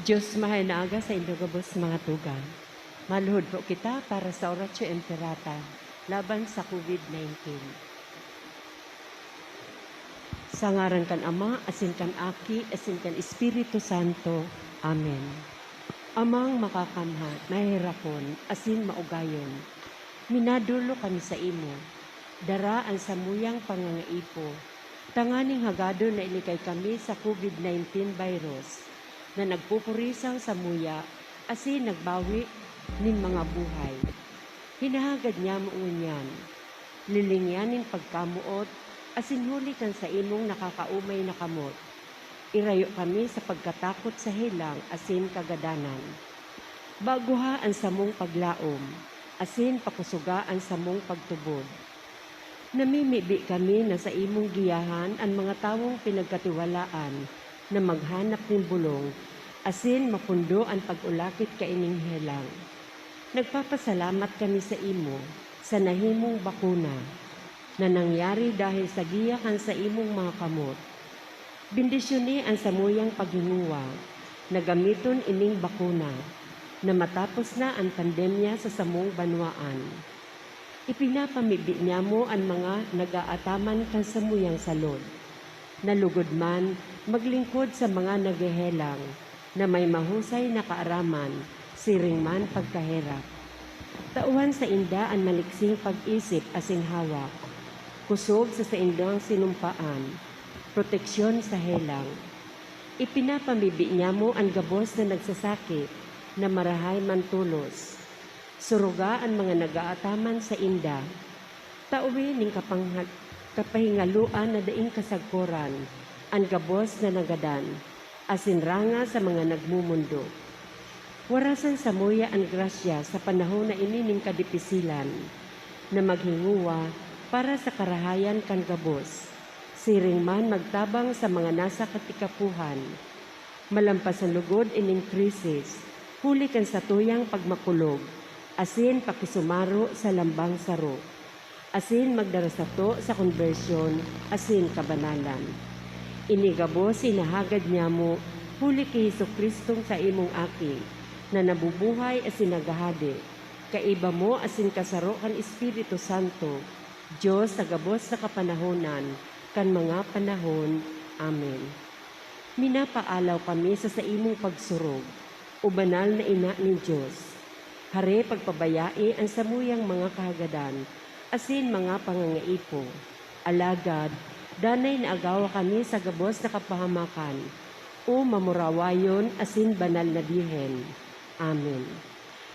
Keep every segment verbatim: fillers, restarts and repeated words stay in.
Dios, mahay na aga sa indo gabos mga tugang. Maluhod po kita para sa Oratio Imperata laban sa COVID nineteen. Sa ngaran kan Ama, asin kan Aki, asin kan Espiritu Santo. Amen. Amang makakamhan, maheherakon, asin maugayon, minadolo kami saimo. Dara an samuyang pangangaipo, tanganing hagadon na ilikay kami sa COVID nineteen virus na nagpupurisaw samuya asin nagbawi nin mga buhay. Hinahagad nyamo ngunyan, lilingyan nin pagkamoot, asin huli kan saimong nakakaomay na kamot, irayo kami sa pagkatakot sa helang asin kagadanan. Baguha an samong paglaom, asin pakusoga an samong pagtubod. Namimibi kami na saimong giyahan an mga tawong pinagkatiwalaan na maghanap nin bolong asin mapundo an pag-ulakit kaining helang. Nagpapasalamat kami saimo sa nahimong bakuna na nangyari dahil sa giya kan saimong mga kamot. Bendisyoni an samuyang paghingowa na gamiton ining bakuna na matapos na an pandemya sa samong banwaan. Ipinapamibi nyamo an mga nag-aataman kan samuyang salod, na lugod man maglingkod sa mga naghehelang na may mahusay na kaaraman, siring man pagkaherak. Tawan sainda an maliksing pag-isip asin hawak, kosog sa saindang sinumpaan, proteksyon sa helang. Ipinapamibi nyamo an gabos na nagsasakit na marahay man tolos. Suruga an mga nag-aataman sainda. Tawi nin kapangha-, kapahingaloan na daing kasagkoran an gabos na nagadan, asin ranga sa mga nagmumundok. Warasan samuya an grasya sa panahon na ini nin kadipisilan, na maghingowa para sa karahayan kan gabos, siring man magtabang sa mga nasa katikapohan. Malampas an lugod ining krisis, huli kan satuyang pagmakulog asin pakisumaro sa lambang saro, asin magdara sato sa konbersyon asin kabanalan. Ini gabos hinahagad nyamo huli ki Jesu-Cristong saimong Aki, na nabubuhay asin naghahade, kaiba mo asin kasaro kan Espiritu Santo, Dios sa gabos na kapanahonan kan mga panahon. Amen. Minapaalaw kami sa saimong pagsurog, O Banal na Ina nin Dios. Hare pagpabayai an samuyang mga kahagadan asin mga pangangaipo. Alagad, danay na agawa kami sa gabos na kapahamakan, O Mamurawayon asin Banal na Birhen. Amen.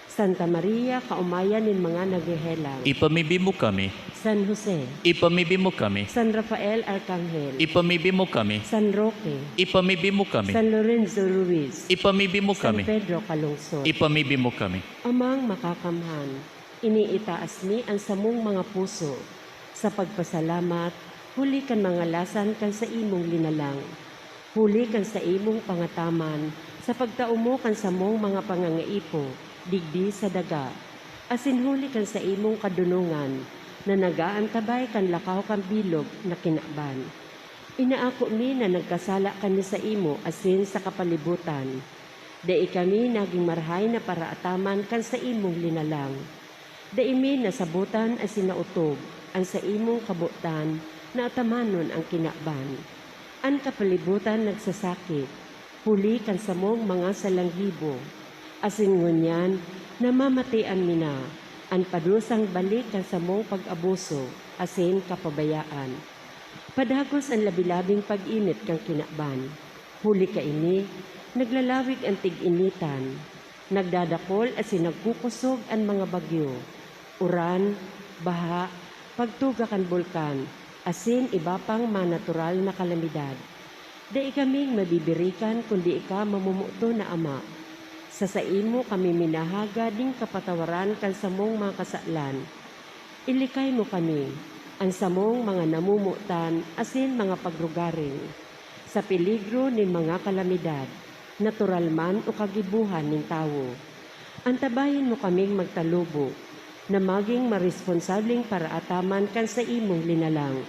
Santa Maria, kaomayan nin mga naghehelang. Ipamibi mo kami. San Jose. Ipamibi mo kami. San Rafael Arcangel. Ipamibi mo kami. San Roque. Ipamibi mo kami. San Lorenzo Ruiz. Ipamibi mo San kami. Pedro Calungsod. Ipamibi mo kami. Amang makakamhan, iniitaas mi an samong mga puso sa pagpasalamat huli kan mga lasan kan saimong linalang, huli kan saimong pangataman sa pagtao mo kan samong mga pangangaipo digdi sa daga, asin huli kan saimong kadonongan na nag-aantabay kan lakaw kan bilog na kinaban. Inaako mi na nagkasala kami saimo asin sa kapalibutan. Dai kami nagin marahay na paraataman kan saimong linalang. Dai mi nasabotan asin naotob an saimong kabotan na atamanon an kinaban. An kapalibutan nagsasakit, huli kan samong mga salang gibo, asin ngunyan namamatean mi na an padusang balik kan samong pag-abuso asin kapabayaan. Padagos an labi-labing pag-init kan kinaban. Huli kaini, naglalawig an tig-initan, nagdadakol asin nagkukosog an mga bagyo, uran, baha, pagtuga kan bulkan, asin iba pang mga natural na kalamidad. Dai kaming mabibirikan kundi ika mamomoton na Ama. Sa saimo kami minahagad nin kapatawaran kan samong mga kasalan. Ilikay mo kami, an samong mga namomotan asin mga pagrugaring, sa peligro nin mga kalamidad, natural man o kagibohan nin tawo. Antabayan mo kaming magtalubo, na magin maresponsableng paraataman kan saimong linalang,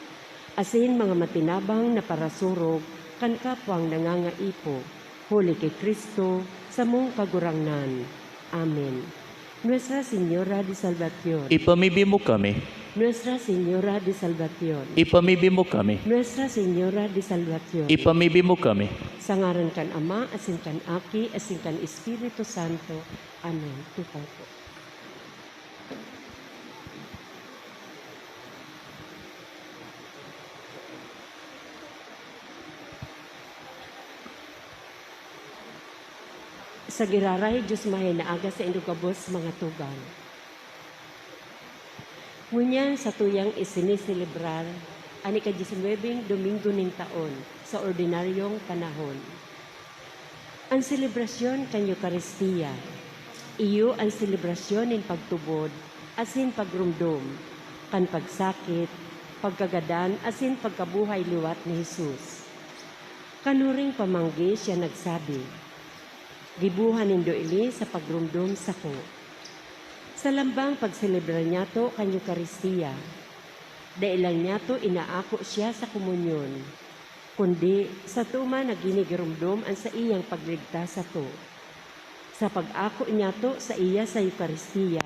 asin mga matinabang na parasurog kan kapwang nangangaipo, huli ki Cristo, samong Kagurangnan. Amen. Nuestra Señora de Salvacion. Ipamibi mo kami. Nuestra Señora de Salvacion. Ipamibi mo kami. Nuestra Señora de Salvacion. Ipamibi mo kami. Sa ngaran kan Ama, asin kan Aki, asin kan Espiritu Santo. Amen. Tukaw po. Sa giraray, Diyos mahay na aga sa indo gabos, mga tugang. Ngunyan, satuyang isiniselebrar an ika-diesinuwebeng Domingo nin taon sa ordinaryong panahon. An selebrasyon kan Eukaristia, iyo an selebrasyon nin pagtubod asin pagromdom kan pagsakit, pagkagadan asin pagkabuhay liwat ni Jesus. Kanuring pamanggi siya nagsabi, "Giboha nindo ini sa pagromdom sako." Sa lambang pagselebrar niyato kan Eukaristia, dai lang niyato inaako siya sa komunyon, kundi sato man na ginigiromdom an saiyang pagligtas sato. Sa pag-ako niyato saiya sa Eukaristia,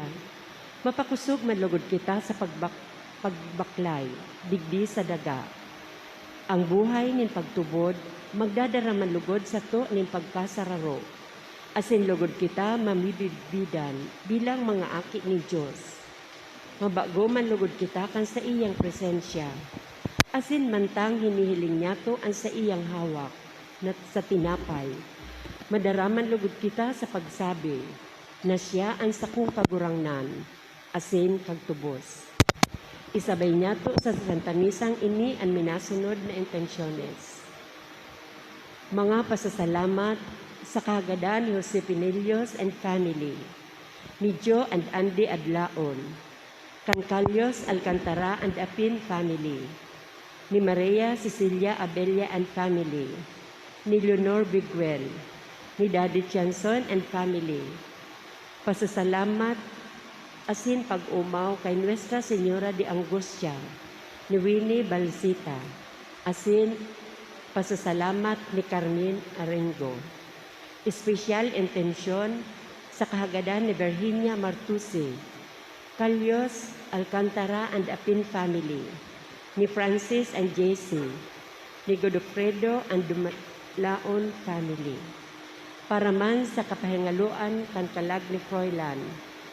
mapakosog man logod kita sa pagbak-, pagbaklay digdi sa daga. Ang buhay nin pagtubod magdadara man logod sato nin pagkasararo, asin logod kita mamibidbidan bilang mga aki nin Dios. Mabago man logod kita kan saiyang presensya, asin mantang hinihiling niyato an saiyang hawak na sa tinapay, madara man logod kita sa pagsabi na siya an sakong Kagurangnan asin Kagtubos. Isabay niyato sa Santa Misang ini an minasunod na intensyones. Mga pasasalamat sa kahagadan ni Jose Pinillos and family, ni Jo and Andy Adlaon, kan Calyos Alcantara and Apin family, ni Maria Cecilia Abella and family, ni Leonor Biguel, ni Daddy Tianson and family. Pasasalamat asin pag-omaw kay Nuestra Señora de Angustia, ni Winnie Balsita, asin pasasalamat ni Carmen Arengo. Espesyal intensyon sa kahagadan ni Virginia Martusi, Calyos Alcantara and Apin family, ni Francis and Jessie, ni Godofredo and Dumalaon family. Para man sa kapahingaloan kan kalag ni Froilan,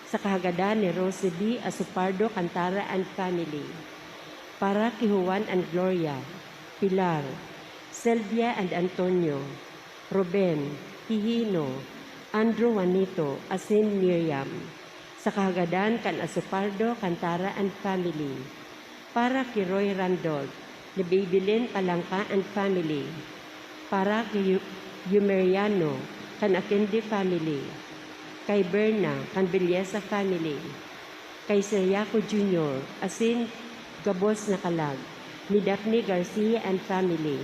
sa kahagadan ni Rosie B. Asopardo Cantara and family. Para ki Juan and Gloria, Pilar, Selvia and Antonio, Ruben, Hihino, Andrew Juanito, asin Miriam, sa kahagadan kan Asopardo Cantara and family. Para ki Roy Randolph, ni Babylin Palangka and family. Para ki Yu-, Yumeriano, kan Aquende family. Kay Berna, kan Villesa family. Kay Ciriaco Junior, asin gabos na kalag, ni Daphne Garcia and family.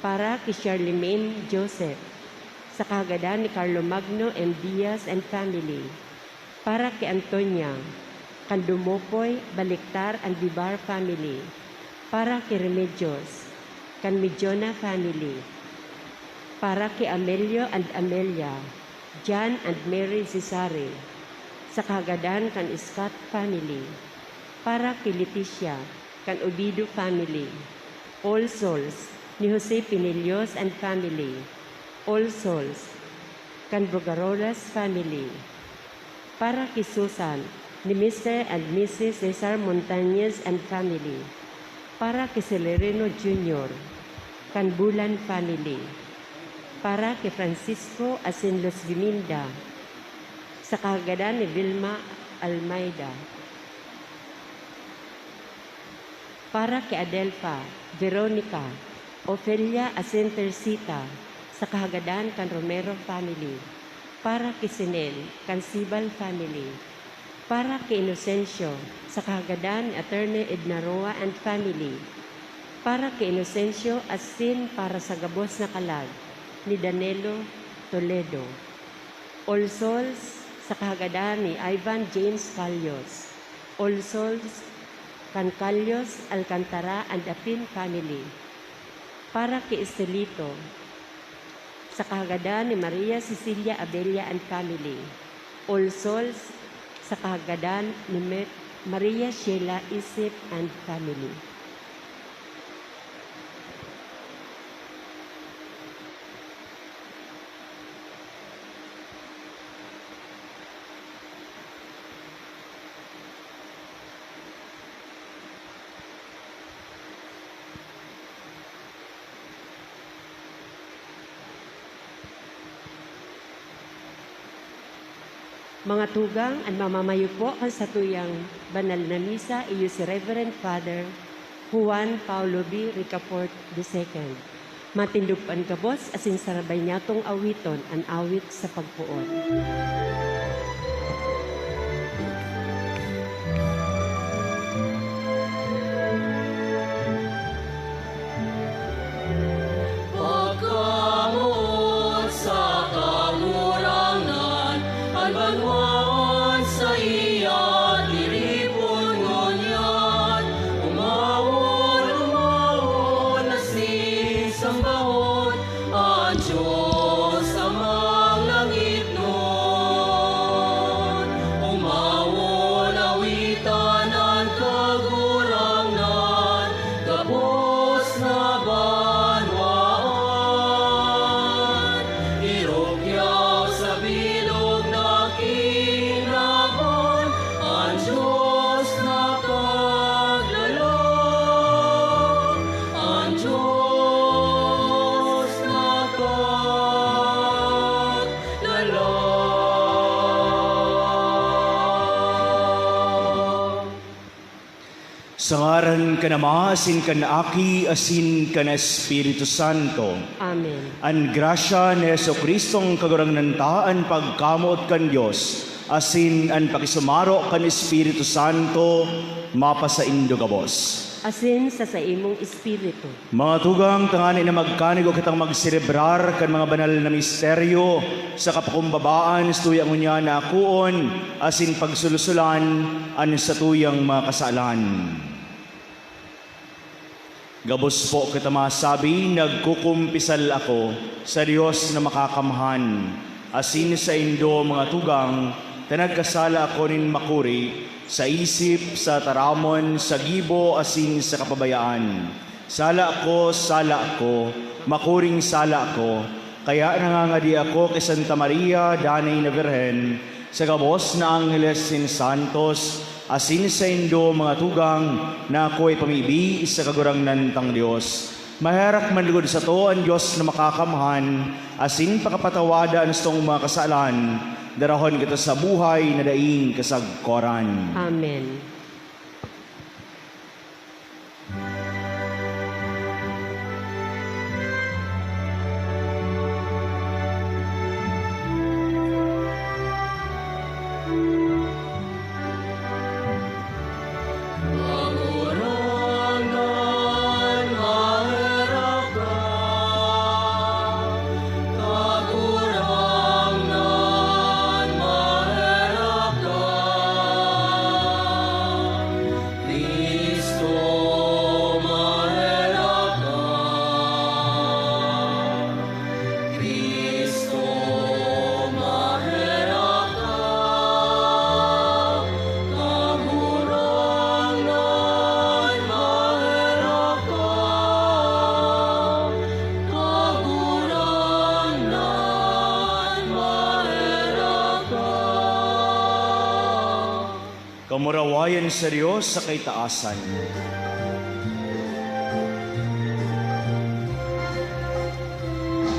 Para ki Charlemagne Joseph, sa kahagadan ni Carlo Magno M. Diaz and family. Para ki Antonia, kan Dumopoy, Baliktar and Bibar family. Para ki Remedios, kan Mediona family. Para ki Amelio and Amelia, John and Mary Cesare, sa kahagadan kan Scott family. Para ki Leticia, kan Obido family. All Souls, ni Jose Pinillos and family. All Souls, kan Bogarolas family. Para ki Susan, ni Mister and Missus Cesar Montañez and family. Para ki Celerino Junior, kan Bulan family. Para ki Francisco asin Luz Biminda, sa kahagadan ni Vilma Almeida. Para ki Adelfa, Veronica, Ofelia asin Tersita, sa kahagadan kan Romero family. Para ki Sinel, kan Sibal family. Para ki Inocencio, sa kahagadan ni Attorney Edna Roa and family. Para ki Inocencio asin para sa gabos na kalag ni Danilo Toledo. All Souls, sa kahagadan ni Ivan James Calyos. All Souls, kan Calyos, Alcantara and Apin family. Para ki Estelito, sa kahagadan ni Maria Cecilia Abella and family. All Souls, sa kahagadan ni Me-, Maria Sheila Isip and family. Mga tugang, an mamamayo po kan satuyang banal na misa iyo si Reverend Father Juan Paulo B. Ricafort the second. Matindog po an gabos asin sarabay niyatong awiton an awit sa pagpoon. Pagkamoot sa Kagurangnan, an banwaan saiya tiripon ngunyan. Umawon, umawon, asin sambahon an Dios Amang langitnon. Umawon, awitan an Kagurangnan, gabos na banwaan. Irukyaw sa bilog na kinaban, an Dios nakaglalang, an Dios nakaglalang. Sa ngaran kan Ama, asin kan Aki, asin kan Espiritu Santo. Amen. An grasya ni Jesu-Cristong Kagurangnan ta, an pagkamoot kan Dios, asin an pakisumaro kan Espiritu Santo, mapasaindo gabos. Asin sa saimong espiritu. Mga tugang, tangani na magkanigo kitang magselebrar kan mga banal na misteryo sa kapakumbabaan, sa tuya ngunyan na akoon asin pagsulusulan an satuyang mga kasalan. Gabos po kita masabi, nagkukumpisal ako sa Dios na Makakamhan, asin saindo, mga tugang, ta nagkasala ako nin makuri, sa isip, sa taramon, sa gibo, asin sa kapabayaan. Sala ko, sala ko, makuring sala ko, kaya nangangadi ako ki Santa Maria, danay na Birhen, sa gabos na angheles nin santos, asin saindo, mga tugang, na akoy pamibi sa Kagurangnan tang Dios. Maherak man lugod sato an Dios na Makakamhan, asin pakapatawada an satong mga kasalan, darahon kita sa buhay na daing kasagkoran. Amen. Kagurangnan, maherak ka. Kagurangnan, maherak ka. Cristo, maherak ka. Cristo, maherak ka. Kagurangnan, maherak ka. Kagurangnan, maherak ka. Kamurawayan sa Dios sa kaitaasan.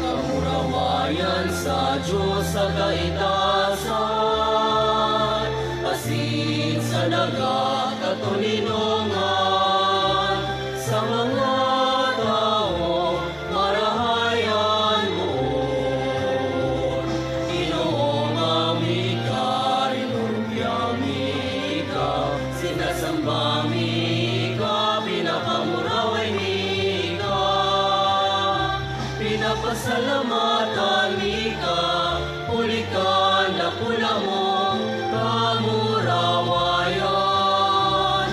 Kamurawayan sa Dios sa kaitaasan, asin sa daga katoninongan, sa mga tawo marahay an boot. Ginoo, mayo mi ka, rinurukyaw mi ka, sinasamba mi ka, pinapamuraway mi ka, pinapasalamatan mi ka, huli kan dakula mong kamurawayan.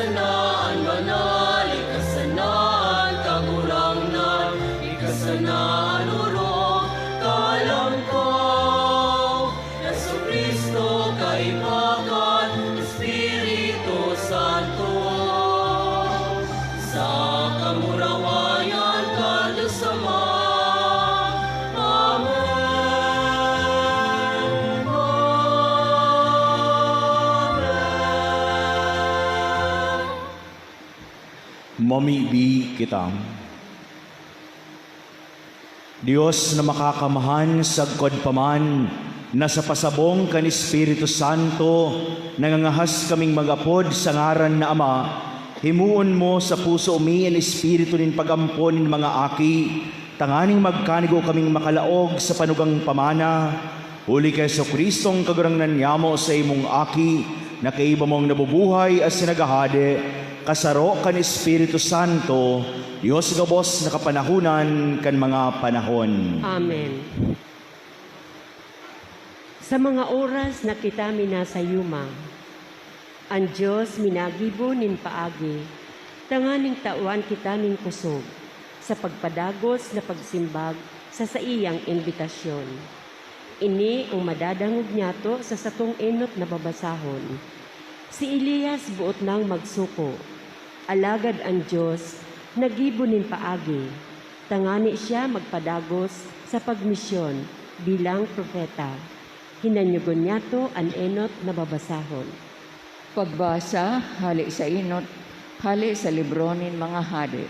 Sana an banal, ika sana an Kagurangnan, ika sana an orog, kalangkaw. Jesu-Cristo, kaibagan, Espiritu Santo, sa kamurawayan kan Dios Ama. Amen. Amen. Mamibi kita. Dios na makakamahan, sagkod pa man na sa pasabong kan Espiritu Santo, nangangahas kaming mag-apod sa ngaran na Ama, himoon mo sa puso mi an espiritu nin pag-ampon nin mga aki, tanganing magkanigo kaming makalaog sa panugang pamana, huli ki Jesu-Cristo an Kagurangnan nyamo, sa imong Aki, na kaiba mong nabubuhay asin naghahade, kasaro kan Espiritu Santo, Dios gabos na kapanahonan kan mga panahon. Amen. Sa mga oras na kita minasayuma, an Dios minagibo nin paagi tanganing tawan kita nin kusog sa pagpadagos na pagsimbag sa saiyang imbitasyon. Ini ang madadangog nyato sa satong enot na babasahon. Si Elias boot nang magsuko, alagad an Dios nagibo nin paagi tangani siya magpadagos sa pagmisyon bilang propeta. Hinanyogon nyato an enot na babasahon. Pagbasa hale sa enot, hale sa libro nin mga hade.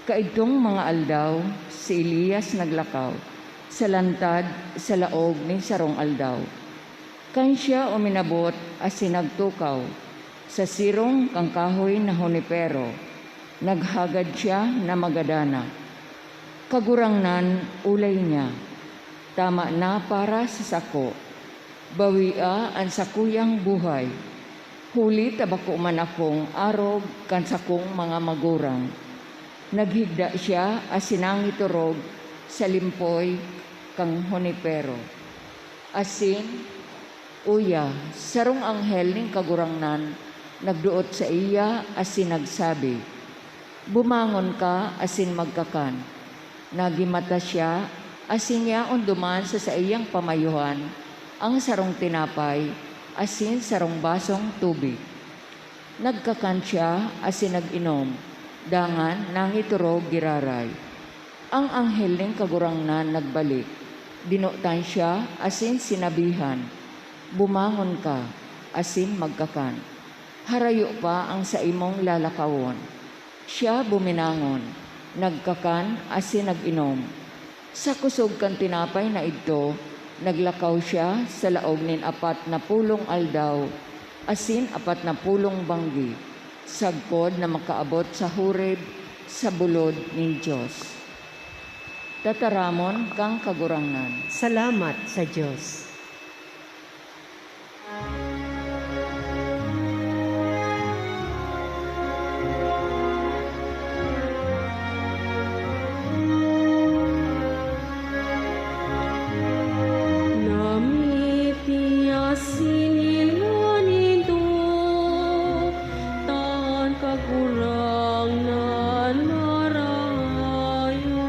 Kaidtong mga aldaw, si Elias naglakaw sa lantad sa laog nin sarong aldaw. Kan siya uminabot asin nagtukaw sa sirong kan kahoy na hunipero, naghagad siya na magadana, "Kagurangnan, olay niya, tama na para sa sako. Bawia an sakuyang buhay, huli ta bako man akong arog kan sakong mga magurang." Naghigda siya asin nangiturog sa limpoy kan hunipero. Asin, uya, sarong anghel nin Kagurangnan nagduot saiya asin nagsabi, "Bumangon ka asin magkakan." Nagimata siya asin yaon duman sa saiyang pamayohan an sarong tinapay asin sarong basong tubig. Nagkakan siya asin nag-inom, dangan nangiturog giraray. An anghel nin Kagurangnan nagbalik, dinutan siya asin sinabihan, "Bumangon ka asin magkakan. Harayo pa an saimong lalakawon." Siya buminangon, nagkakan asin nag-inom. Sa kusog kan tinapay na idto, naglakaw siya sa laog nin apat na pulong aldaw asin apat na pulong banggi, sagkod na makaabot sa Horeb, sa bulod nin Dios. Tataramon kan Kagurangnan. Salamat sa Dios. Namitias sinilang nindo, ta an Kagurangnan marayo.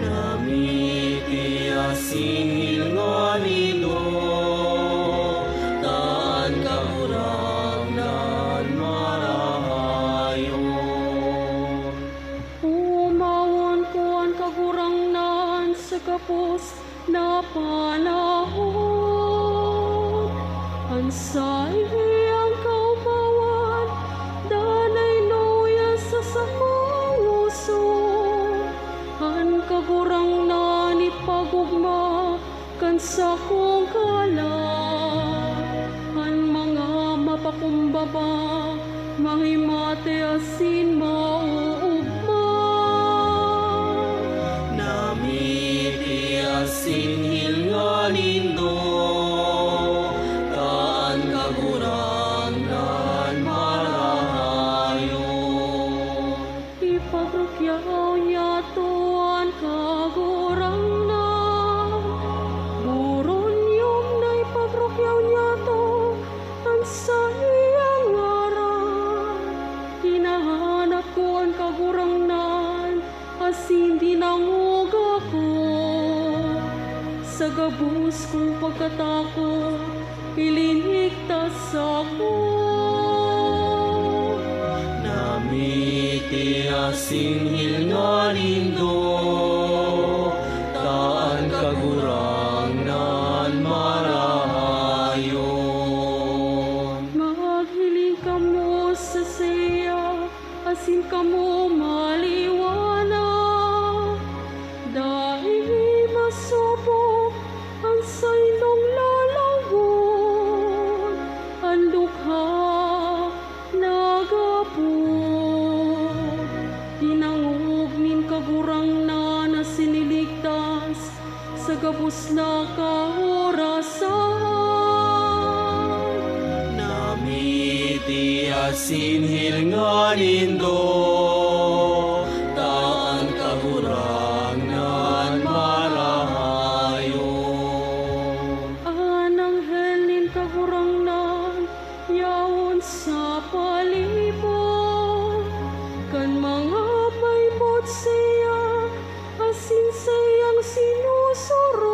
Namitias sinilang nindo, ta an Kagurangnan marayo. Omawon ko an Kagurangnan sa gabos na panahon. An saiyang kaomawan danay luya sa sakong oso. An Kagurangnan ipag-ogma kan sakong kalag. An mga mapakumbaba mahimate asin maoogma. Namitias sinilang nindo, ta an Kagurangnan marayo. Ipagrukyaw nyato an Kagurangnan. Buronyom na ipagrukyaw nyato an saiyang kong pagkatakot, ilinigtas ako. Namiti asin hilnga nindo, ta an Kagurangnan marahayon. Maghiling kamo sa saiya, asin kamo maliwanag. Dai masopog an saindong lalagon, an dukha nagapod. Dinangog nin Kagurangnan na siniligtas sa gabos na kaorasan. Namiti asin hilnga nindo, ta an Kagurangnan marahayon. An anghel nin Kagurangnan yaon sa palibot kan mga maibot saiya asin saiyang sinusurog.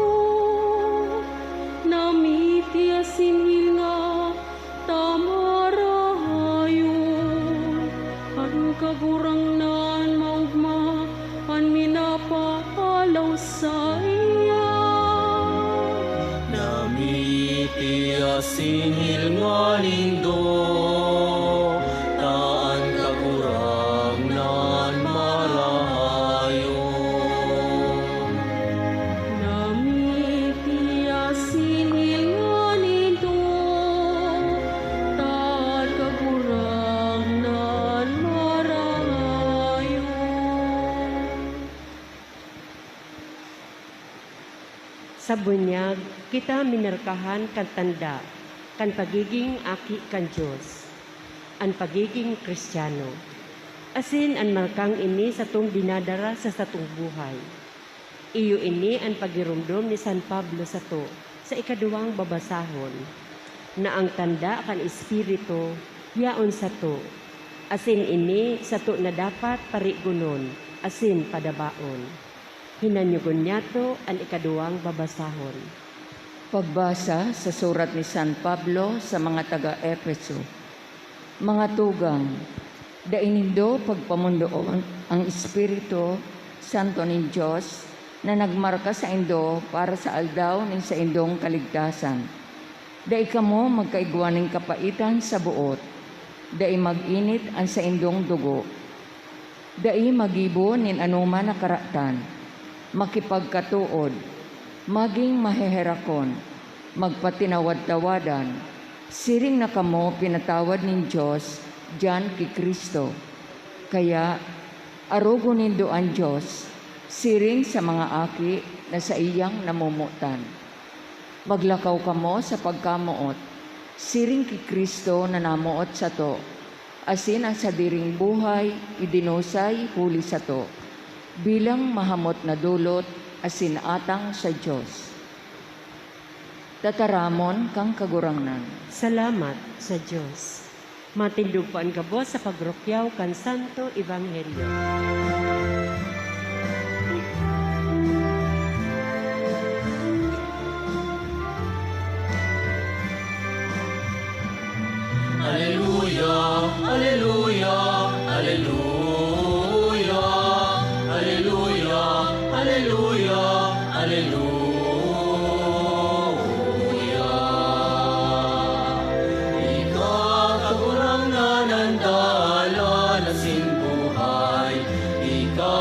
Namiti asin hilnga ta marahayon. An Kagurangnan maogma an minapapalaw saiya. Namiti asin hilnga nindo, ta an Kagurangnan marahayon. Namiti asin hilnga nindo, ta an Kagurangnan marahayon. Sa bunyag, kita minarkahan kan tanda kan pagigin aki kan Dios, an pagigin Cristiano. Asin an markang ini satong dinadara sa satong buhay. Iyo ini an pagiromdom ni San Pablo sato sa ikaduwang babasahon, na ang tanda kan Espiritu yaon sato, asin ini sato na dapat parigonon asin padabaon. Hinanyogon niyato an ikaduwang babasahon. Pagbasa sa surat ni San Pablo sa mga taga-Efeso. Mga tugang, dai nindo pagpamondoon an Espiritu Santo nin Dios na nagmarka saindo para sa aldaw nin saindong kaligtasan. Dai kamo magkaigwa nin kapaitan sa boot, dai mag-init an saindong dugo. Dai magibo nin anoman na karatan, makipagkatood, magin maheherakon, magpatinawad-tawadan, siring na kamo pinatawad nin Dios diyan ki Cristo. Kaya, arogon nindo an Dios, siring sa mga aki na saiyang namomotan. Maglakaw kamo sa pagkamoot, siring ki Cristo na namoot sato, asin an sadiring buhay idinusay huli sato, bilang mahamot na dolot asin atang sa Dios. Tataramon kan Kagurangnan. Salamat sa Dios. Matindog po an gabos sa pagrukyaw kan Santo Ebanghelyo. Aleluya, aleluya, aleluya, aleluya, aleluya, aleluya. Ika, Kagurangnan, an dalan asin buhay, ika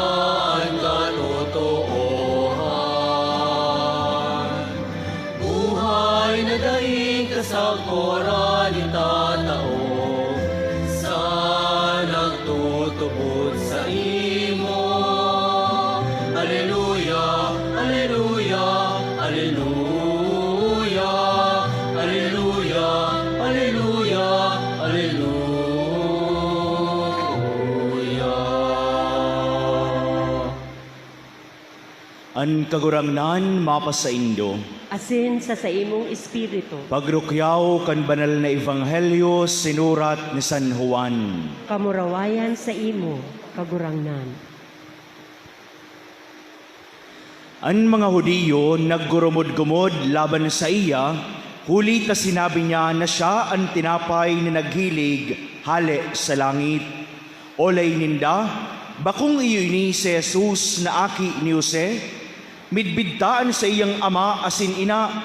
an katotoohan. Buhay na daing kasagkoran itatao sa nagtutubod saimo. Aleluya, aleluya, aleluya, aleluya, aleluya, aleluya. An Kagurangnan mapasaindo. Asin sa saimong espiritu. Pagrukyaw kan Banal na Ebanghelyo sinurat ni San Juan. Kamurawayan saimo, Kagurangnan. An mga Judio naggurumod-gumod laban saiya, huli ta sinabi niya na siya an tinapay na naghilig hale sa langit. Olay ninda, bakong iyo ini si Jesus na aki ni Jose? Midbid ta an saiyang ama asin ina.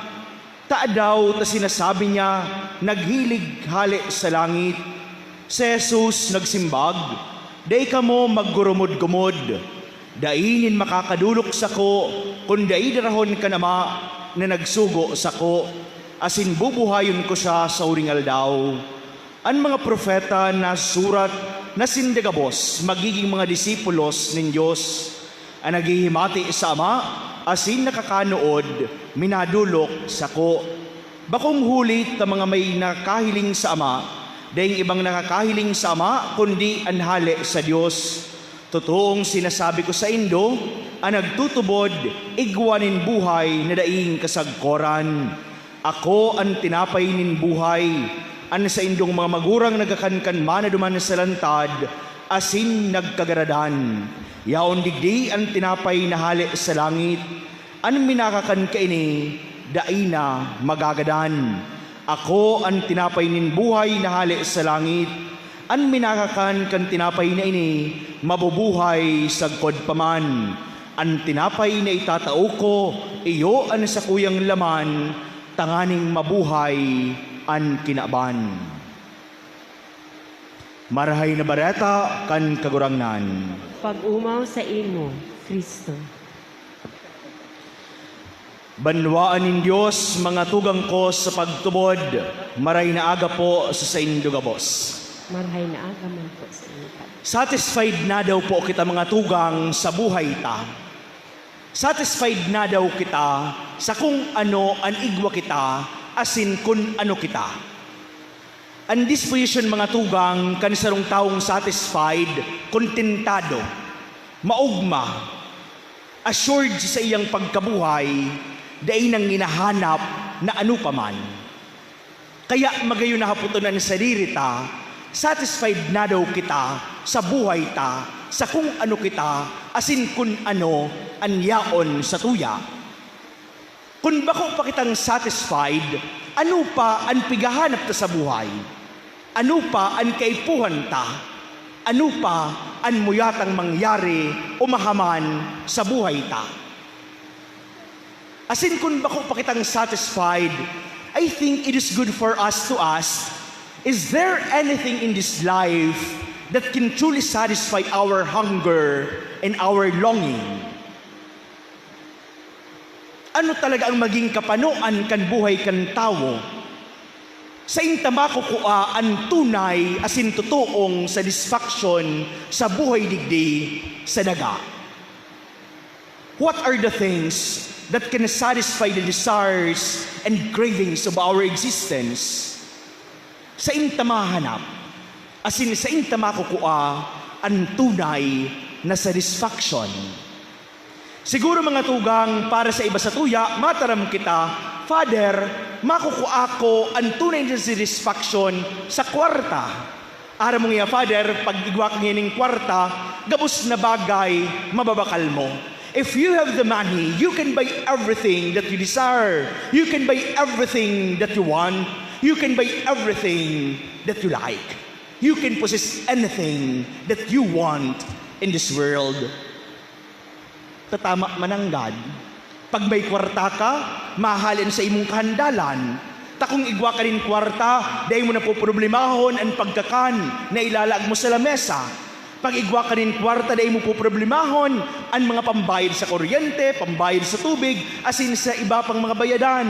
Tadaw ta sinasabi niya, "Naghilig hale sa langit"? Si Jesus nagsimbag, "Dai kamo maggurumod-gumod. Dai nin makakadolok sako, kun dai darahon kan Ama na nagsugo sako, asin bubuhayon ko siya sa huring aldaw." An mga propeta nasusurat na sinda gabos magigin mga disipulos nin Dios. An naghihimati sa Ama asin nakakanood, minadolok sako. Bakong huli ta mga may nakahiling sa Ama, daing ibang nakakahiling sa Ama, kundi an hale sa Dios. Totoong sinasabi ko saindo, an nagtutubod, igwa nin buhay na daing kasagkoran. Ako an tinapay nin buhay. An saindong mga magurang nagakan kan mana duman sa lantad asin nagkagaradan. Yaon digdi an tinapay na hale sa langit. An minakakan kaini, dai na magagadan. Ako an tinapay nin buhay na hale sa langit. An minakakan kan tinapay na ini, mabubuhay sagkod pa man. An tinapay na itatao ko, iyo an sakuyang laman, tanganing mabuhay an kinaban. Marahay na Bareta kan Kagurangnan. Pag-omaw saimo, Cristo. Banwaan nin Dios, mga tugang ko sa pagtubod, maray na aga po sa saindo gabos. Marahay na aga man po sa inyo, Padre. Satisfied na daw po kita, mga tugang, sa buhay ta. Satisfied na daw kita sa kung ano an igwa kita, asin kun ano kita. An disposition, mga tugang, kan sarong tawong satisfied, kontentado, maogma, assured sa saiyang pagkabuhay, dai nang hinahanap na ano pa man. Kaya magayon na hapoton an sadiri ta, satisfied na daw kita sa buhay ta, sa kung ano kita, asin kun ano an yaon sa tuya. Kun bako pa kitang satisfied, ano pa an pighahanap ta sa buhay? Ano pa an kaipuhan ta? Ano pa an muyatang mangyari o mahaman sa buhay ta? Asin kun bako pa kitang satisfied, I think it is good for us to ask, is there anything in this life that can truly satisfy our hunger and our longing? Ano talaga ang maging kapanoan kan buhay kan tawo? Sain ta makukua an tunay asin totoong satisfaction sa buhay digdi sa daga? What are the things that can satisfy the desires and cravings of our existence? Sain ta mahanap, asin sain ta makukua an tunay na satisfaction? Siguro, mga tugang, para sa iba sa tuya, mataram kita, "Father, makukua ko an tunay na satisfaction sa kwarta." Aram mo niya, Father, pag igwa ka nganing kwarta, gabos na bagay mababakal mo. If you have the money, you can buy everything that you desire. You can buy everything that you want. You can buy everything that you like. You can possess anything that you want in this world. Tatama man nanggad. Pag may kwarta ka, mahal an saimong kahandalan. Ta kung igwa ka nin kwarta, dai mo na poproblemahon an pagkakan na ilalaag mo sa lamesa. Pag igwa ka nin kwarta, dai mo poproblemahon an mga pambayad sa kuryente, pambayad sa tubig, asin sa iba pang mga bayadan.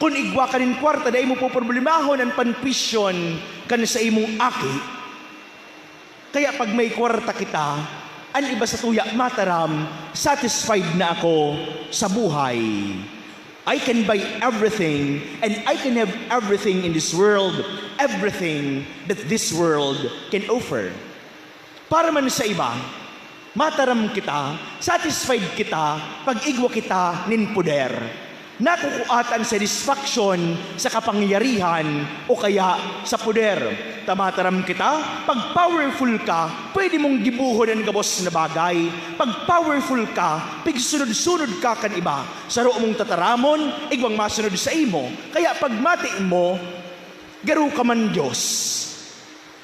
Kun igwa ka nin kwarta, dai mo poproblemahon an panpisyon kan saimong aki. Kaya pag may kwarta kita, an iba sa tuya mataram, "Satisfied na ako sa buhay. I can buy everything and I can have everything in this world, everything that this world can offer." Para man sa iba, mataram kita, satisfied kita pag igwa kita nin poder. Nakukuha ta an satisfaction sa kapangyarihan o kaya sa poder. Ta mataram kita, pag powerful ka, pwede mong gibohon an gabos na bagay. Pag powerful ka, pigsunod-sunod ka kan iba. Saro mong tataramon, igwang masunod saimo. Kaya pag mati mo, garo ka man Dios.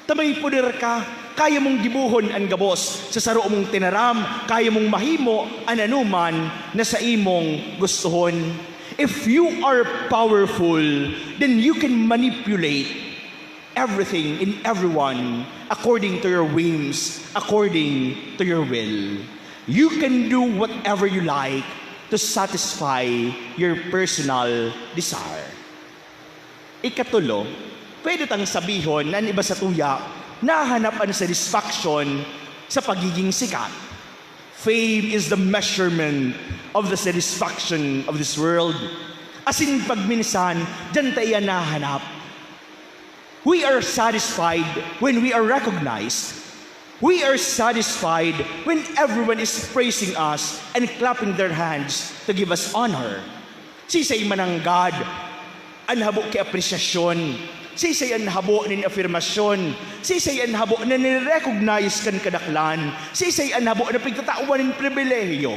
Ta may poder ka, kaya mong gibohon an gabos. Sa saro mong tinaram, kaya mong mahimo an anoman na saimong gustohon. If you are powerful, then you can manipulate everything and everyone according to your whims, according to your will. You can do whatever you like to satisfy your personal desire. Ikatulo, pwede tang sabihon na an iba satuya nahanap an satisfaction sa pagiging sikat. Fame is the measurement of the satisfaction of this world. Asin pagminsan, diyan ta iyan nahanap. We are satisfied when we are recognized. We are satisfied when everyone is praising us and clapping their hands to give us honor. Sisay mananggad an habo ki apresyasyon? Sisay an habo nin afirmasyon? Sisay an habo na nire-recognize kan kadaklan? Sisay an habo na pigtatawan nin pribilehiyo?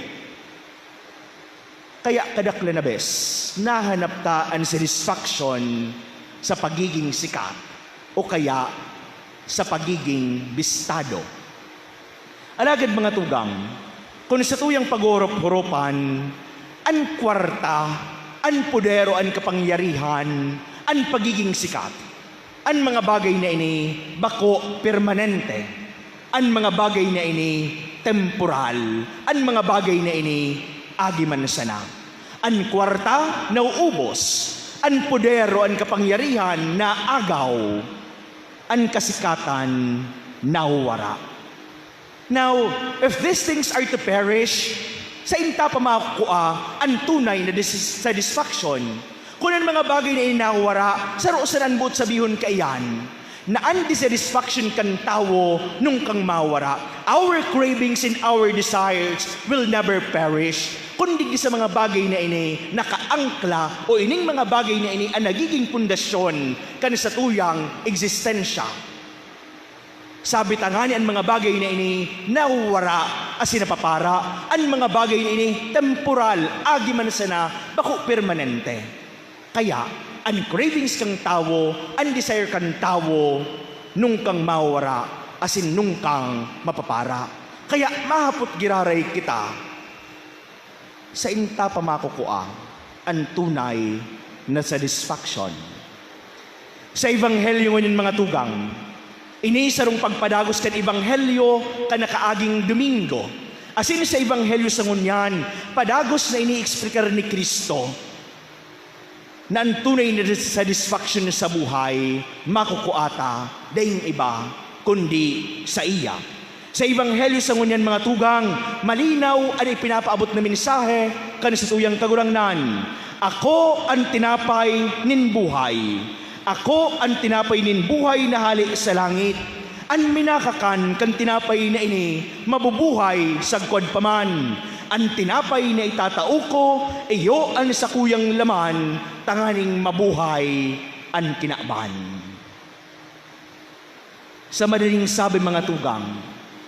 Kaya kadaklan na bes, nahanap ta an satisfaction sa pagiging sikat o kaya sa pagiging bistado. Alagad, mga tugang, kun satuyang pag-orop-horopan, an kwarta, an poder o an kapangyarihan, an pagiging sikat, an mga bagay na ini bako permanente. An mga bagay na ini temporal. An mga bagay na ini agi man sana. An kwarta nauubos, an poder o an kapangyarihan naagaw, an kasikatan nawawara. Now, if these things are to perish, sainta pa makukua an tunay na dis-, satisfaction. Kun an mga bagay na ini nawawara, saro sana an boot sabihon kaiyan, na an dissatisfaction kan tawo nungkang mawara. Our cravings and our desires will never perish. Kun digdi sa mga bagay na ini nakaangkla o ining mga bagay na ini an nagiging pundasyon kan satuyang eksistensya. Sabi tangani an mga bagay na ini nawawara asin napapara. An mga bagay na ini temporal, agi man sana, bako permanente. Kaya, an cravings kan tawo, an desire kan tawo, nungkang mawawara asin nungkang mapapara. Kaya mahapot giraray kita, sainta pa makukua an tunay na satisfaction. Sa Ebanghelyo ngunyan, mga tugang, ini sarong pagpadagos kan Ebanghelyo kan nakaaging Domingo. Asin sa Ebanghelyo sa ngunyan, padagos na ini-eksplicar ni Cristo na an tunay na satisfaction sa buhay makukua ta daing iba kundi saiya. Sa Ebanghelyo sa ngunyan, mga tugang, malinaw an ipinapaabot na mensahe kan satuyang Kagurangnan, "Ako an tinapay nin buhay. Ako an tinapay nin buhay na hale sa langit. An minakakan kan tinapay na ini mabubuhay sagkod pa man. An tinapay na itatao ko, iyo an sakuyang laman, tanganing mabuhay an kinaban." Sa madaling sabi, mga tugang,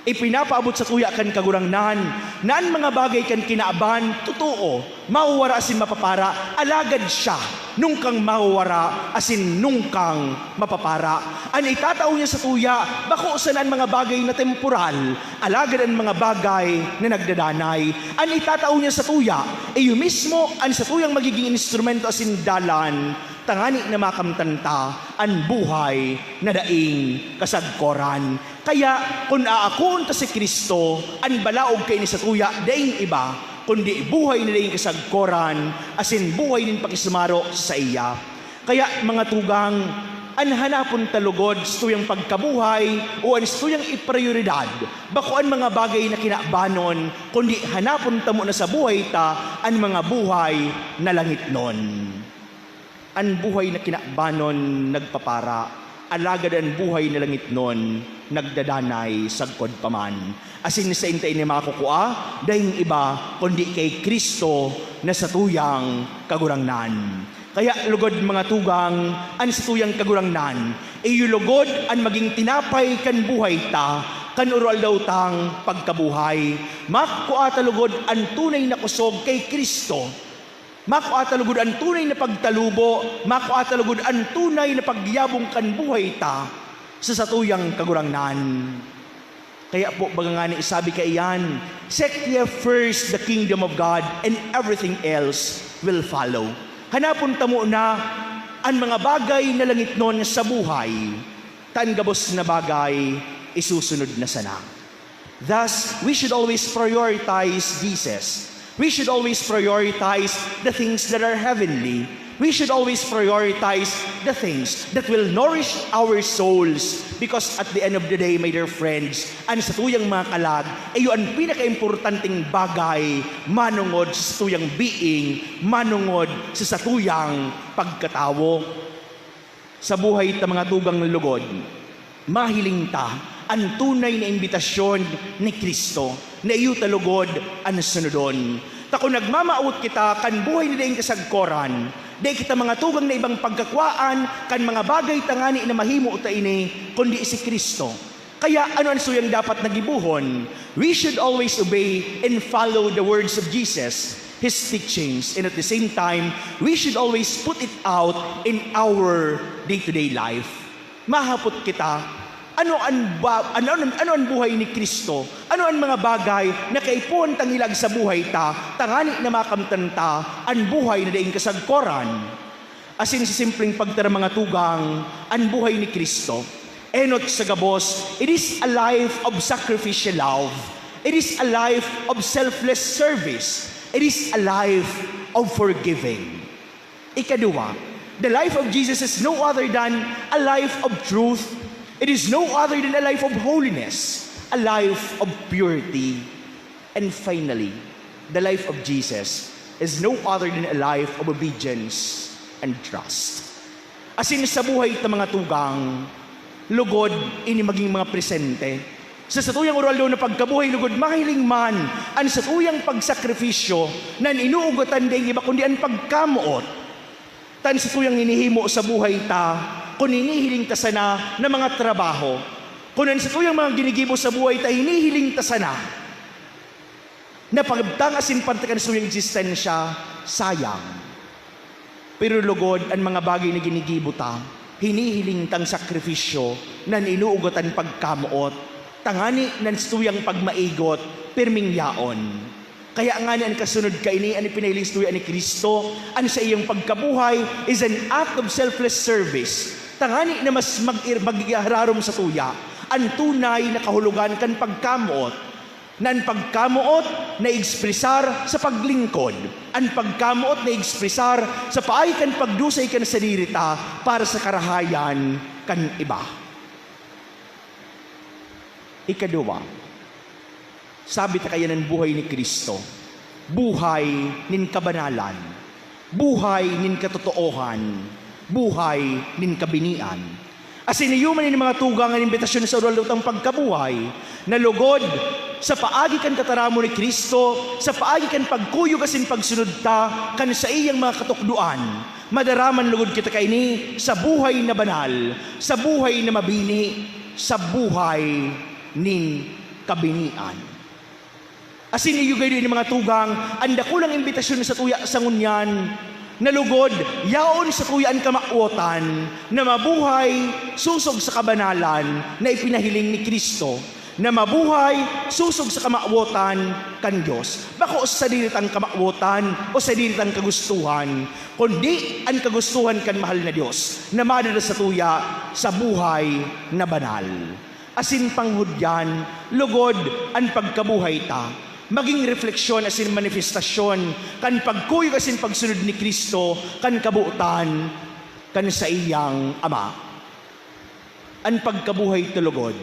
ipinapaabot satuya kan Kagurangnan na an mga bagay kan kinaban, totoo, mawawara asin mapapara, alagad siya nungkang mawawara asin nungkang mapapara. An itatao niya satuya, bako sana an mga bagay na temporal, alagad an mga bagay na nagdadanay. An itatao niya satuya, iyo mismo an satuyang magiging instrumento asin dalan tangani na makamtan ta an buhay na daing kasagkoran. Kaya, kun aakoon ta si Cristo, an balaog kaini satuya daing iba, kundi buhay na daing kasagkoran, asin buhay nin pakisumaro sa saiya. Kaya, mga tugang, an hanapon ta lugod satuyang pagkabuhay o an satuyang iprioridad, bako an mga bagay na kinabanon, kundi hanapon ta muna sa buhay ta an mga buhay na langitnon. An buhay na kinabanon nagpapara, Alagad an buhay na langitnon nagdadanay sagkod pa man. Asin saen ta ini makukua, daing iba kundi ki Cristo na satuyang Kagurangnan. Kaya lugod, mga tugang, an satuyang Kagurangnan, iyo lugod an magin tinapay kan buhay ta, kan aroaldaw tang pagkabuhay. Makukua ta lugod an tunay na kusog ki Cristo. Makua ta lugod an tunay na pagtalubo, makua ta lugod an tunay na pagyabong kan buhay ta sa satuyang Kagurangnan. Kaya po, baga ngani sabi kaiyan, "Seek ye first the kingdom of God, and everything else will follow." Hanapon ta muna an mga bagay na langitnon sa buhay, ta an gabos na bagay isusunod na sana. Thus, we should always prioritize Jesus. We should always prioritize the things that are heavenly. We should always prioritize the things that will nourish our souls. Because at the end of the day, my dear friends, an satuyang mga kalag, iyo an pinakaimportanteng bagay manongod sa satuyang being, manongod sa satuyang pagkatawo. Sa buhay ta, mga tugang, lugod, mahiling ta an tunay na imbitasyon ni Cristo, na iyo ta lugod an sunodon. Ta kun nagmamawot kita kan buhay na daing kasagkoran, dai kita, mga tugang, na ibang pagkakwaan kan mga bagay tangani na mahimo ta ini, kundi si Cristo. Kaya ano an satuyang dapat na gibohon? We should always obey and follow the words of Jesus, his teachings, and at the same time, we should always put it out in our day-to-day life. Mahapot kita, ano an ba-, ano, ano, ano an buhay ni Cristo? Ano an mga bagay na kaipuhan tang hilag sa buhay ta, tangani na makamtan ta an buhay na daing kasagkoran? Asin sa simpleng pagtaram, mga tugang, an buhay ni Cristo, enot sa gabos, it is a life of sacrificial love. It is a life of selfless service. It is a life of forgiving. Ikaduwa, the life of Jesus is no other than a life of truth. It is no other than a life of holiness, a life of purity. And finally, the life of Jesus is no other than a life of obedience and trust. Asin sa buhay ta, mga tugang, lugod ini magin mga presente. Sa satuyang aroaldaw na pagkabuhay, lugod mahiling man an satuyang pagsakripisyo na an inuugatan daing iba kundi an pagkamoot. Ta an satuyang hinihimo sa buhay ta, kun hinihiling ta sana na mga trabaho, kun an satuyang mga ginigibo sa buhay ta hinihiling ta sana na pagabtang asin pantikan sa satuyang eksistensya, sayang. Pero lugod, an mga bagay na ginigibo ta, hinihiling tang sakripisyo na an inuugatan pagkamoot, tangani na an satuyang pagmaigot, pirming yaon. Kaya ngani an kasunod kaini, an ipinahiling satuya ni Cristo, an saiyang pagkabuhay is an act of selfless service. Tangani na mas mag-, magiging hararom satuya an tunay na kahulogan kan pagkamoot. Na an pagkamoot na ekspresar sa paglingkod, an pagkamoot na ekspresar sa paagi kan pagdusay kan sadiri ta para sa karahayan kan iba. Ikaduwa, sabi ta kaiyan an buhay ni Cristo, buhay nin kabanalan, buhay nin katotoohan, buhay nin kabinian. Asin iyo man ini, mga tugang, an imbitasyon sa aroaldaw tang pagkabuhay, na lugod, sa paagi kan tataramon ni Cristo, sa paagi kan pagkuyog asin pagsunod ta kan saiyang mga katukdoan, madaraman lugod kita kaini sa buhay na banal, sa buhay na mabini, sa buhay nin kabinian. Asin iyo gayod ini, mga tugang, an dakulang imbitasyon satuya sa ngunyan, na lugod, yaon satuya an kamawotan na mabuhay sosog sa kabanalan na ipinahiling ni Cristo, na mabuhay sosog sa kamawotan kan Dios. Bako sa sadiri tang kamawotan o sadiri tang kagustuhan, kundi an kagustuhan kan mahal na Dios na madara satuya sa buhay na banal. Asin panghudyan, lugod an pagkabuhay ta, magin refleksyon asin manifestasyon kan pagkuyog asin pagsunod ni Cristo kan kabotan kan saiyang Ama. An pagkabuhay ta lugod,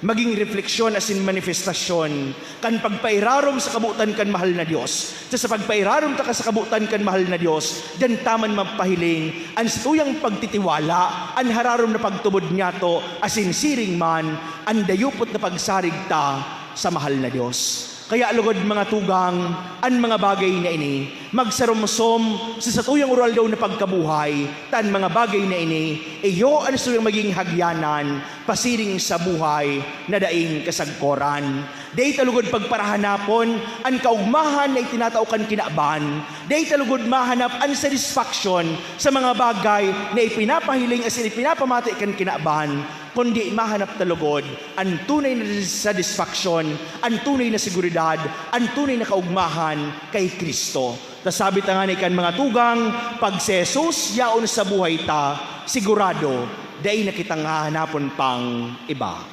Magin refleksyon asin manifestasyon kan pagpairarom sa kabotan kan mahal na Dios. Ta sa pagpairarom taka sa kabotan kan mahal na Dios, diyan ta man mapahiling an satuyang pagtitiwala, an hararom na pagtubod niyato, asin siring man, an dayupot na pagsarig ta sa mahal na Dios. Kaya lugod, mga tugang, an mga bagay na ini magsaromsom sa satuyang aroaldaw na pagkabuhay, ta an mga bagay na ini iyo an satuyang magin hagyanan pasiring sa buhay na daing kasagkoran. Dai ta lugod pagparahanapon an kaogmahan na itinatao kan kinaban. Dai ta lugod mahanap an satisfaction sa mga bagay na ipinapahiling asin ipinapamati kan kinaban, kundi mahanap ta lugod an tunay na satisfaction, an tunay na seguridad, an tunay na kaogmahan kay Cristo. Ta sabi ta ngani kan mga tugang, pag si Jesus yaon sa buhay ta, sigurado, dai na kitang hahanapon pang iba.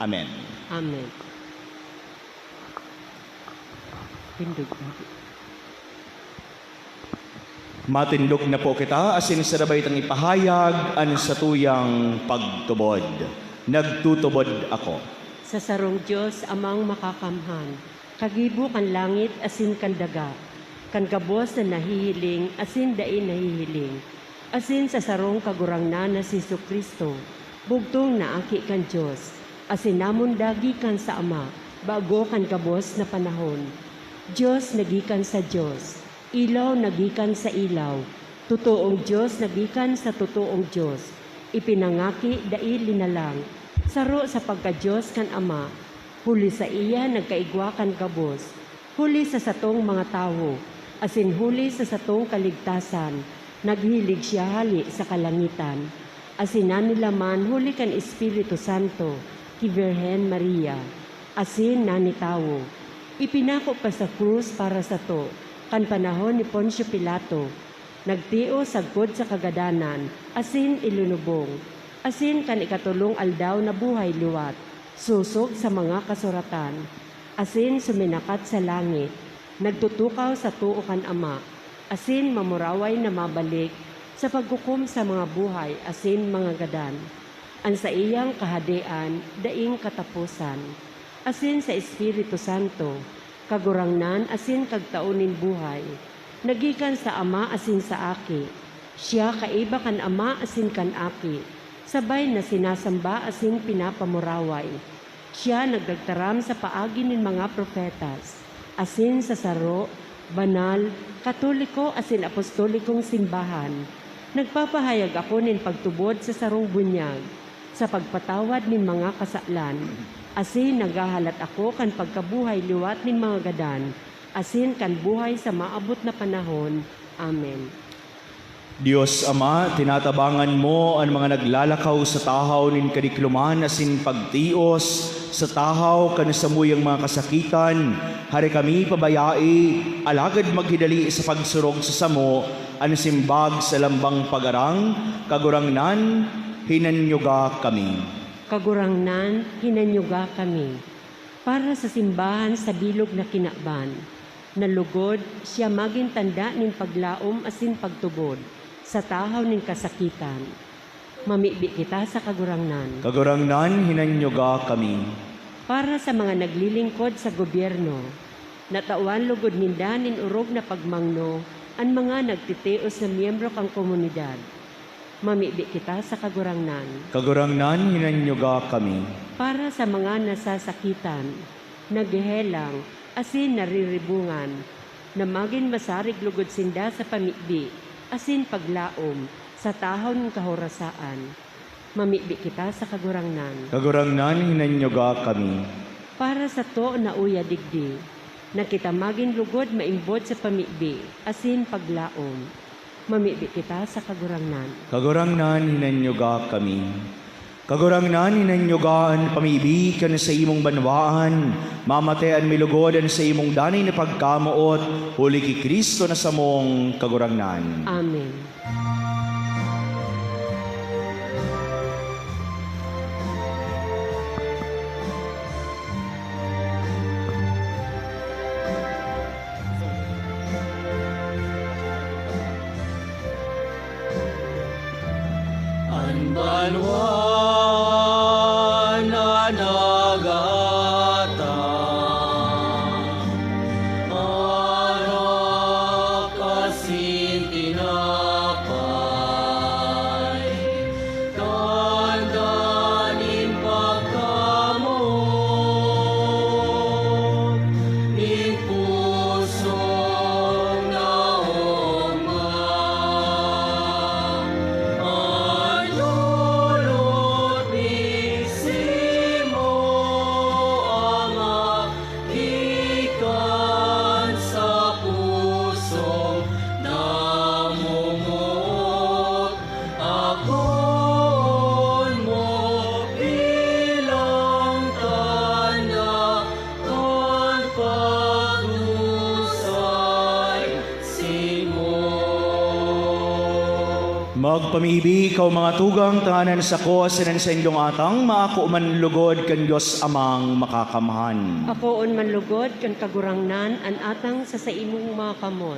Amen. Amen. Tindog na. Matindog na po kita, asin sa dabay tang ipahayag an satuyang pagtubod. Nagtutubod ako. Sa sarong Dios, Amang makakamhan, kagibo kan langit asin kan daga, kan gabos na nahihiling asin dai nahihiling, asin sa sarong Kagurangnan na si Jesu-Cristo, bugtong na Aki kan Dios, asin namundag gikan sa Ama, bago kan gabos na panahon. Dios na gikan sa Dios, ilaw na gikan sa ilaw, totoong Dios na gikan sa totoong Dios, ipinangaki, dai linalang, saro sa pagka-Dios kan Ama, huli saiya nagkaigwa kan gabos, huli sa satong mga tawo, asin huli sa satong kaligtasan, naghilig siya hale sa kalangitan, asin nanilaman huli kan Espiritu Santo ki Birhen Maria, asin nanitawo. Ipinako pa sa krus para sato, kan panahon ni Poncio Pilato. Nagtios sagkod sa kagadanan, asin ilinubong, asin kan ikatolong aldaw nabuhay liwat, sosog sa mga kasuratan, asin suminakat sa langit, nagtutukaw sa too kan Ama, asin mamuraway na mabalik sa paghukom sa mga buhay asin mga gadan. An saiyang Kahadean daing kataposan, asin sa Espiritu Santo, Kagurangnan asin Kagtao nin buhay, na gikan sa Ama asin sa Aki. Siya kaiba kan Ama asin kan Aki, sabay na sinasamba asin pinapamuraway. Siya nagdagtaram sa paagi nin mga propetas, asin sa saro, banal, katoliko asin apostolikong simbahan. Nagpapahayag ako nin pagtubod sa sarong bunyag, sa pagpatawad nin mga kasalan, asin naghahalat ako kan pagkabuhay liwat nin mga gadan, asin kan buhay sa maabot na panahon. Amen. Dios Ama, tinatabangan mo an mga naglalakaw sa tahaw nin kadikloman asin pagtios sa tahaw kan samuyang mga kasakitan. Hari kami pabayai, alagad maghidali sa pagsurog sa samo an simbag sa lambang pagarang. Kagurangnan, hinanyuga kami. Kagurangnan, hinanyuga kami. Para sa simbahan sa bilog na kinaban, na lugod siya magin tanda nin paglaom asin pagtubod sa tahaw nin kasakitan. Mamibi kita sa Kagurangnan. Kagurangnan, hinanyuga kami. Para sa mga naglilingkod sa gobyerno, na tawan lugod ninda nin orog na pagmangno an mga nagtitios na miyembro kan komunidad. Mamibi kita sa Kagurangnan. Kagurangnan, hinanyuga kami. Para sa mga nasasakitan, naghehelang, asin nariribungan, na magin masarig lugod sinda sa pamibi asin paglaom sa tahaw nin kahorasaan. Mamibi kita sa Kagurangnan. Kagurangnan, hinanyuga kami. Para sa too na uya digdi, na kita magin lugod maimbod sa pamibi asin paglaom. Mamibi kita sa Kagurangnan. Kagurangnan, hinanyuga kami. Kagurangnan, hinanyuga an pamibi kan saimong banwaan. Mamatean mi lugod an saimong danay na pagkamoot, huli ki Cristo na samong Kagurangnan. Amen. An banwa na Pagpamibi ikaw, mga tugang, tanganan sako asin an saindong atang maako man lugod kan Dios Amang Makakamhan. Akoon man lugod kan Kagurangnan an atang sa saimong mga kamot,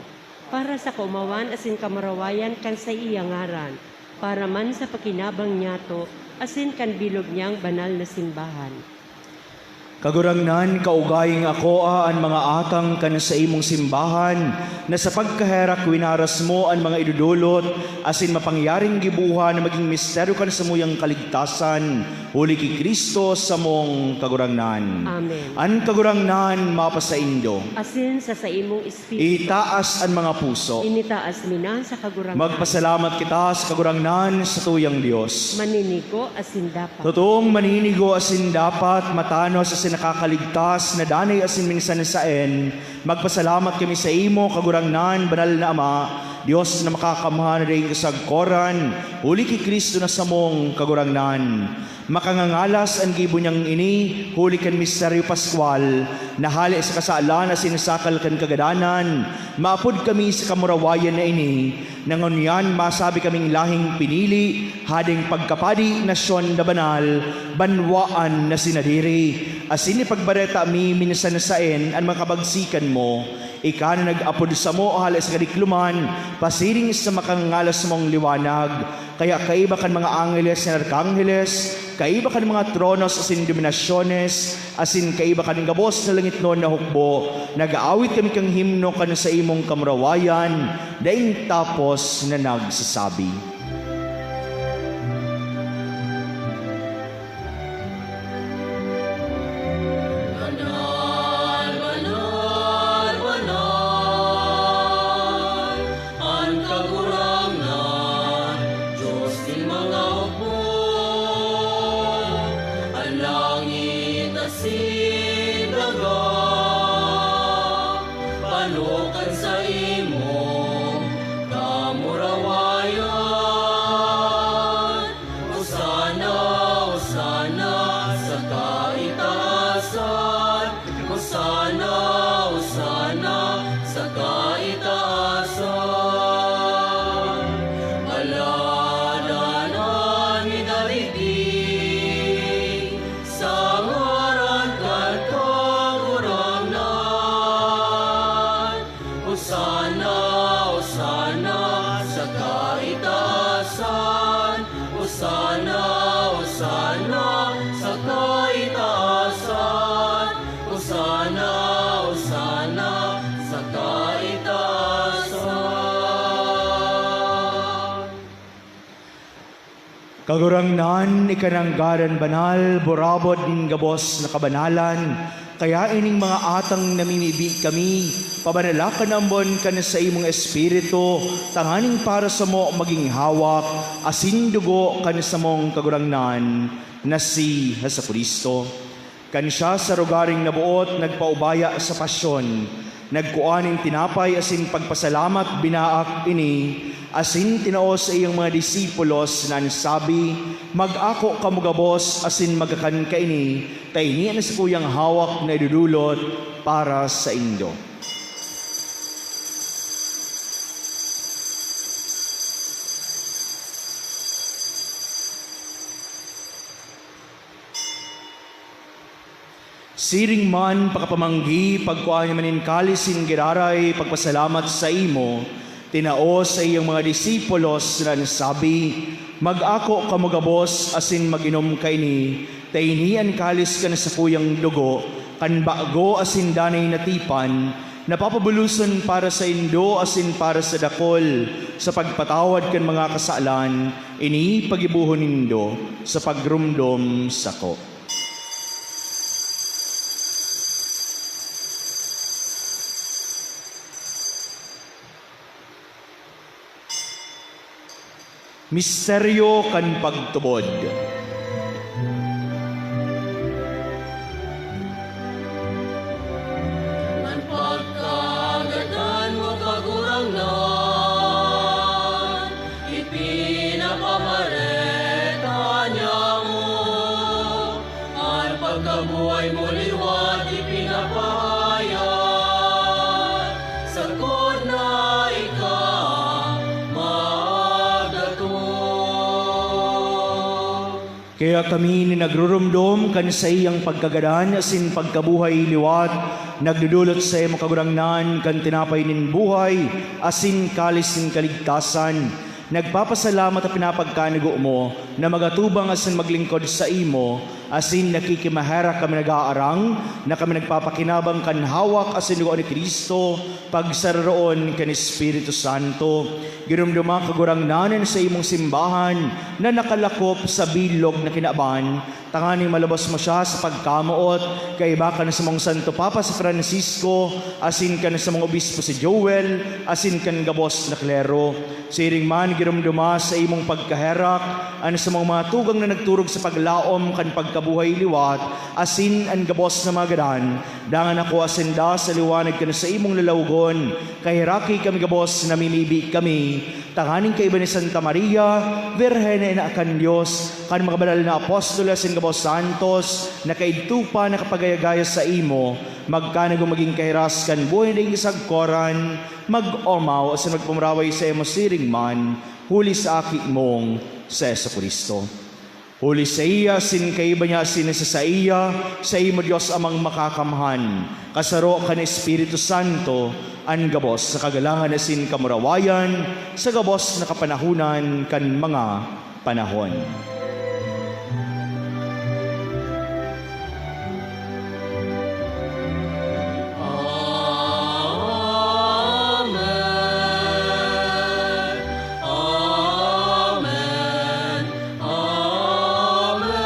para sa kaomawan asin kamurawayan kan saiya ngaran, para man sa pakinabang niyato asin kan bilog niyang banal na simbahan. Kagurangnan, kaugayng akoa an mga atang kan saimong simbahan, na sa pagkaherak winaras mo an mga idodolot, asin mapangyaring gibohan na magin misteryo kan samuyang kaligtasan, huli ki Cristo samong Kagurangnan. Amen. An Kagurangnan mapasaindo. Asin sa saimong espiritu. Itaas an mga puso. Initaas mi na sa Kagurangnan. Magpasalamat kita sa Kagurangnan, sa tuyang Dios. Maninigo asin dapat. Totoong maninigo asin dapat, matanos asin nakakaligtas na danay asin minsan saen, magpasalamat kami saimo, Kagurangnan, Banal na Ama, Dios na makakamhan na daing kasagkoran, huli ki Cristo na samong Kagurangnan. Makangangalas an gibo niyang ini, huli kan misteryo paskwal, na hale sa kasalan asin sakal kan kagadanan, maapod kami sa kamurawayan na ini, na ngunyan masabi kaming lahing pinili, hadeng pagkapadi, nasyon na banal, banwaan na sinadiri. Asin ipagbareta mi minsan saen an mga kabagsikan mo, ika na nag-apod samo hale sa kadikloman, pasiring sa makangangalas mong liwanag. Kaya kaiba kan mga angheles asin arkangheles, kaiba kan mga tronos asin dominasyones, asin kaiba kan gabos na langitnon na hukbo, nag-aawit kami kan himno kan saimong kamurawayan, daing tapos na nagsasabi. Banal, banal, banal, an Kagurangnan, Dios nin mga hukbo. An langit asin daga, pano kan saimong kamurawayan. Hosana, Hosana sa kaitaasan, Hosana, Hosana sa kaitaasan. Aladanan mi daripi sa ngaran kan Kagurangnan. Hosana, Hosana sa kaitaasan. Hosana, Hosana sa kaitaasan. Hosana, Hosana sa kaitaasan. Kagurangnan, ika nang gadan banal, burabod nin gabos na kabanalan. Kaya ining mga atang namimibi kami, pabanala kan ambon kan saimong Espiritu, tanganing para samo magin hawak asin dugo kan samong Kagurangnan na si Jesu-Cristo. Kan siya sa rogaring naboot nagpaubaya sa pasyon, nagkua nin tinapay asin pagpasalamat, binaak ini, asin tinao sa iyang mga disipulos na an sabi, "Mag-ako kamo gabos asin magkakan kaini, ta ini an sakuyang hawak na idodolot para saindo." Siring man, pakapamanggi, pagkua niya man nin kalis nin giraray, pagpasalamat saimo, tinao sa iyang mga disipulos na nagsabi, "Mag-ako kamo gabos asin mag-inom kaini, ta ini an kalis kan sakuyang dugo, kan bago asin danay na tipan, na papabuloson para saindo asin para sa dakol, sa pagpatawad kan mga kasalan. Ini pagibohon nindo sa pagromdom sako." Misteryo kan pagtubod. An pagkagadan mo, Kagurangnan, ipinapabareta niamo. An pagkabuhay mo liwat ipinapahayag, sagkod na ika Kaya kami na nagrurumdom kan saiyang pagkagadan asin pagkabuhay liwat, nagdodolot saimo, Kagurangnan, kan tinapay nin buhay asin kalis nin kaligtasan. Nagpapasalamat at pinapagkanugo mo na magatubang asin maglingkod saimo, asin nakikimaherak kami nag-aarang na kami nagpapakinabang kan hawak asin dugo ni Cristo, pagsararoon kan Espiritu Santo. Giromdoma, Kagurangnan, an saimong simbahan na nakalakop sa bilog na kinaban, tanganing malubos mo siya sa pagkamoot, kaiba kan samong Santo Papa si Francisco, asin kan samong Obispo si Joel, asin kan gabos na klero. Siring man, giromdoma sa imong pagkaherak an samong mga tugang na nagturog sa paglaom kan pagkabuhay liwat, asin an gabos na mga gadan, dangan ako asin da sa liwanag kan saimong lalawogon. Kaheraki kami gabos, namimibi kami, tanganing kaiba ni Santa Maria, Birhen na ina kan Dios, kan mga banal na apostol asin gabos santos, na kaidto pa nakapagaya-gaya saimo, magkanagong magin kahiras kan buhay na daing kasagkoran, mag-omaw asin magpamuraway saimo siring man, huli sa Aki mong si Jesu-Cristo. Huli saiya, asin kaiba niya, asin sa saiya, saimo, Dios Amang Makakamhan, kasaro kan Espiritu Santo, an gabos na kagalangan asin kamurawayan sa gabos na kapanahonan kan mga panahon. Amen. Amen. Amen. Amen.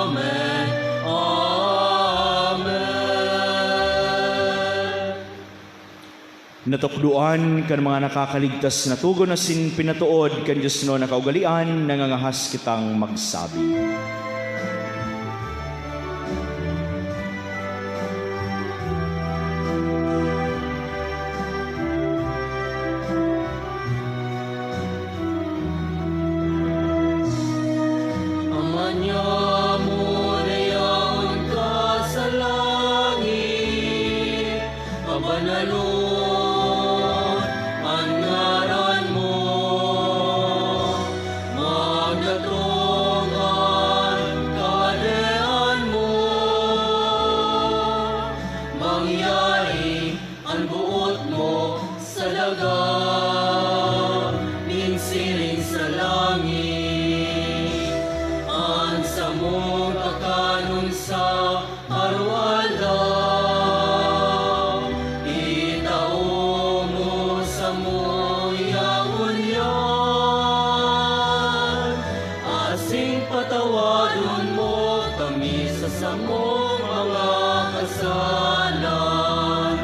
Amen. Amen. Natukdoan kan mga nakakaligtas na togon asin pinatood kan diosnon na kaugalean, nangangahas kitang magsabi. Ama niamo na yaon ka sa langit, pabanalon an ngaran mo, magdatong an Kahadean mo, mangyari an boot mo sa daga nin siring sa langit. An samong kakanon sa aroaldaw, itao mo samo yaon-yaon, asin patawadon mo kami sa samong mga kasalan,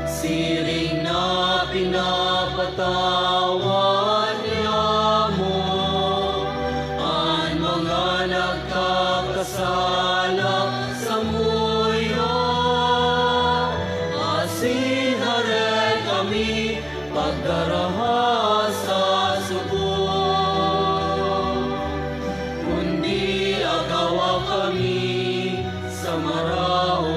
siring na pinapatawad niamo an mga nagkakasala samuya, asin hare kami pagdaraha sa sugo, kundi agawa kami sa maraot.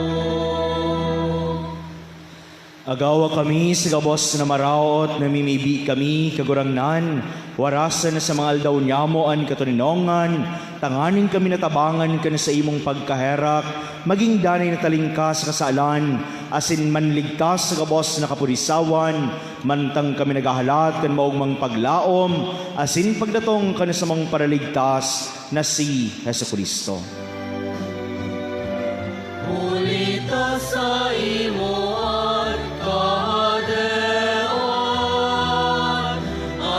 Agawa kami sa gabos na maraot, namimibi kami, Kagurangnan, warasan na sa mga aldaw niamo an katoninongan, tanganing kami natabangan kan saimong pagkaherak, magin danay na talingkas sa kasalan, asin manligtas sa gabos na kapurisawan, mantang kami naghahalat kan maogmang paglaom asin pagdatong kan samong Paraligtas na si Jesu-Cristo. Huli ta saimo an kahadean,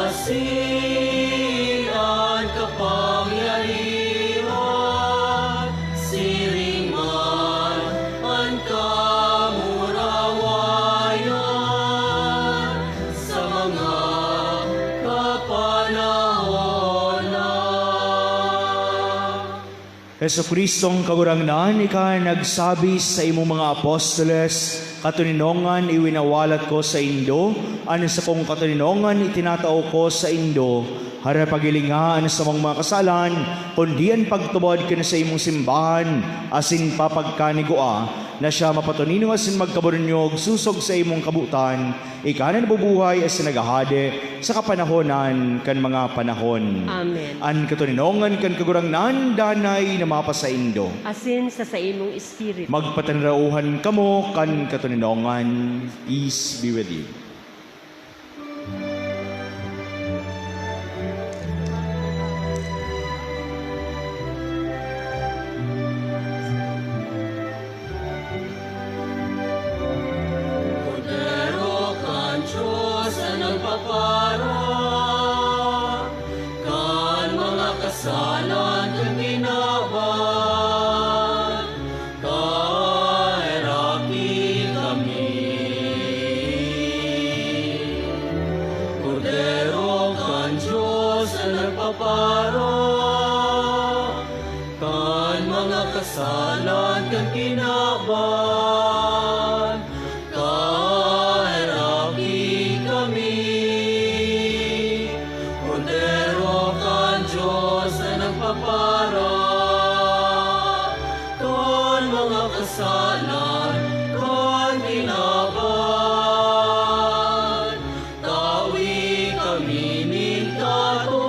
asin an kapangyarihan, siring man an kamurawayan sa mga kapanahonan. Jesu-Cristong Kagurangnan, ika an nagsabi sa imong mga apostoles, "Katoninongan iwinawalat ko saindo, an sakong katoninongan itinatao ko saindo." Hare, paghilinga an samong mga kasalan, kundi an pagtubod kan saimong simbahan, asin papagkanigua na siya mapatoninong asin magkabunyog sosog sa imong kabotan, ika na nabubuhay asin naghahade sa kapanahonan kan mga panahon. Amen. An katoninongan kan Kagurangnan danay na mapasaindo. Asin sa saimong espiritu. Magpatanraohan kamo kan katoninongan. Peace be with you. Kordero kan Dios na nagpapara kan mga kasalan kan kinaban, kaheraki kami. Kordero kan Dios na nagpapara kan mga kasalan kan kinaban, kaheraki kami. Kordero kan Dios na nagpapara kan mga kasalan kan kinaban, tawi kami nin katoninongan.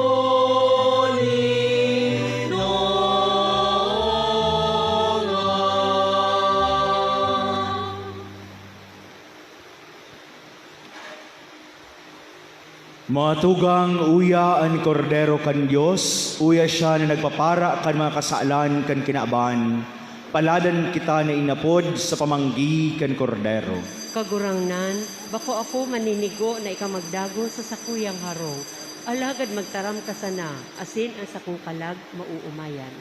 Mga tugang, uya an Kordero kan Dios, uya siya na nagpapara kan mga kasalan kan kinaban. Paladan kita na inapod sa pamanggi kan Kordero. Kagurangnan, bako ako maninigo na ika magdagos sa sakuyang harong, alagad magtaram ka sana, asin an sakong kalag maoomayan.